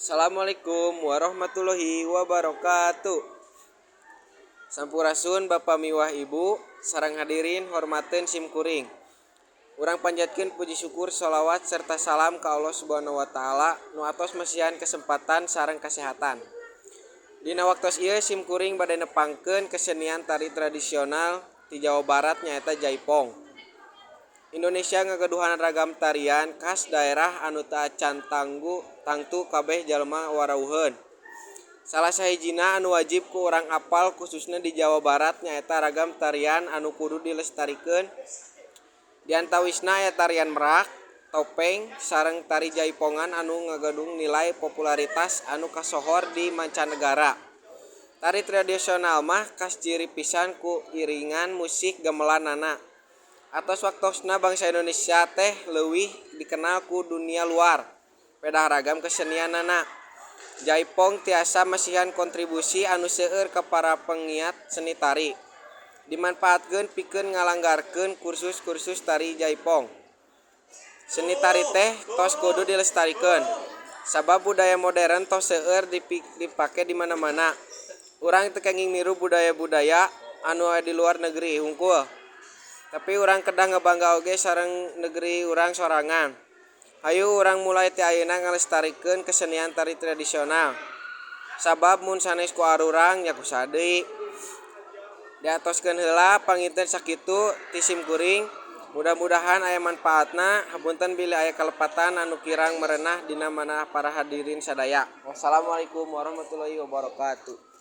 Assalamualaikum warahmatullahi wabarakatuh. Sampurasun Bapa miwah Ibu sareng hadirin hormateun sim kuring. Urang panjatkeun puji syukur, sholawat serta salam ka Allah Subhanahu wa taala nu atos masihan kesempatan sareng kasehatan. Dina waktos ieu sim kuring bade nepangkeun kesenian tari tradisional ti Jawa Barat, nyaeta Jaipong. Indonesia ngagaduhan ragam tarian khas daerah anu teu acan tanggu tangtu kabeh jalma warauheun. Salah sahijina anu wajib ku urang apal, khususna di Jawa Barat, nyaeta ragam tarian anu kudu dilestarikeun. Di antawisna aya tarian merak, topeng, sareng tari jaipongan anu ngagaduhan nilai popularitas anu kasohor di mancanegara. Tari tradisional mah kaciri pisan ku iringan musik gamelanana. Atos waktosna bangsa Indonesia teh leuwih dikenal ku dunia luar pedah ragam kesenianana. Jaipong tiasa masihan kontribusi anu seueur ka para pengiat seni tari. Dimanpaatkeun pikeun ngalanggarkeun kursus-kursus tari jaipong. Seni tari teh tos kudu dilestarikeun. Sabab budaya modern tos seueur dipake di mana-mana. Urang teu kenging niru budaya-budaya anu aya di luar negeri hungkul. Tapi urang kedah ngabangga oge sareng negeri urang sorangan. Hayu urang mulai ti ayeuna ngalestarikeun kesenian tari tradisional. Sabab mun sanes ku arurang nya ku saha deui. Diatoskeun heula, panginten sakitu ti sim kuring. Mudah-mudahan aya manfaatna. Hapunten bilih aya kalepatan anu kirang merenah dina manah para hadirin sadaya. Wassalamualaikum warahmatullahi wabarakatuh.